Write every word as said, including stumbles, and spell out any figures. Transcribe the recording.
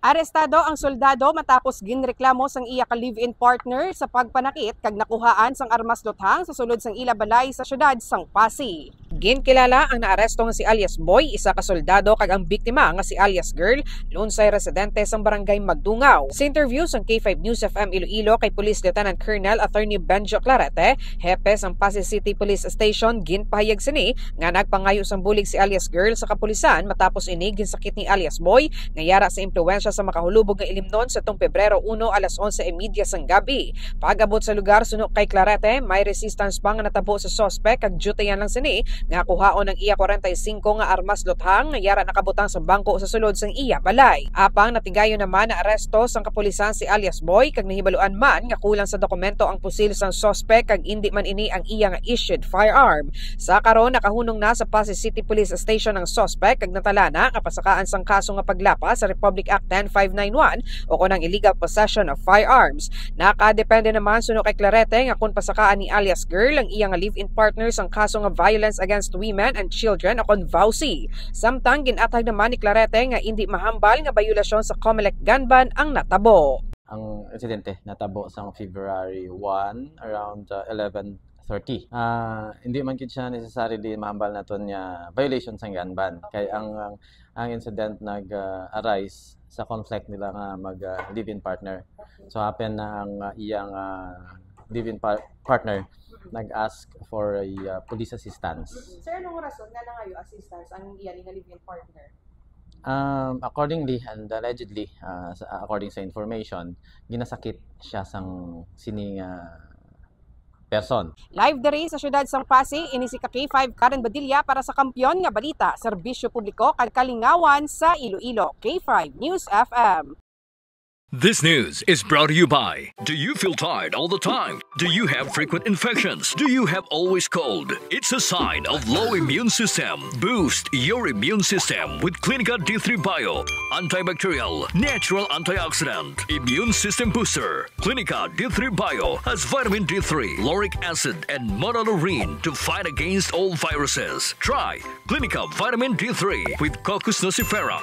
Arestado ang soldado matapos ginreklamo sang iya ka live-in partner sa pagpanakit kag nakuhaan sang armas luthang sa sulod sang ila balay sa siyudad sang Passi. Ginkilala ang naaresto nga si alias Boy, isa ka soldado, kag ang biktima nga si alias Girl, lunsay residente sang barangay Magdungaw. Sa interview sang K five News F M Iloilo kay Police Lieutenant Colonel Attorney Benjo Clarete, hepe sang Passi City Police Station, ginpahayag sini nga nagpangayo sang bulig si alias Girl sa kapulisan matapos ini ginsakit ni alias Boy nga yara sa impluwensya sa makahulubog nga ilimnon sa tong Pebrero uno alas onse y media sang gabi. Pag-abot sa lugar, suno kay Clarete, may resistance pa nga natabo sa suspek kag diyutayan lang sini nga kuhaon ang iya kwarenta y singko nga armas luthang nga yara nakabutang sa bangko sa sulod sang iya balay. Apang natigayon naman na aresto sang kapulisan si alias Boy kag nahibaluan man nga kulang sa dokumento ang pusil sang suspek kag indi man ini ang iya nga issued firearm. Sa karon, nakahunong na sa Passi City Police Station ang suspek kag natalana nga pasakaan sang kaso nga paglapas sa Republic Act ten five nine one o kon ang illegal possession of firearms. Nakadepende naman suno kay Clarete nga kon pasakaan ni alias Girl ang iya nga live-in partner sang kaso nga violence against women and children o kon VAWC. Samtang gin-athag naman ni Clarete nga indi mahambal nga bayolasyon sa COMELEC gun ban ang natabo. Ang insidente natabo sang February one around uh, eleven thirty. Ah, hindi man gid siya necessarily mahambal naton nga violation sang gun ban. Kay ang ang, ang incident nag-arise sa conflict nila nga mag uh, live-in partner. So happen na ang uh, iyang uh, live-in par- partner nag-ask for a uh, police assistance. Sir, anong rason nga nangayo assistance ang iya ni nga live-in partner? Um, accordingly and allegedly, uh, sa, according sa information, ginasakit siya sang sining uh, person. Live diri sa siyudad sang Passi, ini si ka K five Karen Badilla para sa Kampiyon nga Balita, Serbisyo Publiko kag Kalingawan sa Iloilo, K five News F M. This news is brought to you by. Do you feel tired all the time? Do you have frequent infections? Do you have always cold? It's a sign of low immune system. Boost your immune system with Clinica D three Bio. Antibacterial, natural antioxidant, immune system booster. Clinica D three Bio has vitamin D three, lauric acid, and monolaurin to fight against all viruses. Try Clinica Vitamin D three with Cocos nucifera.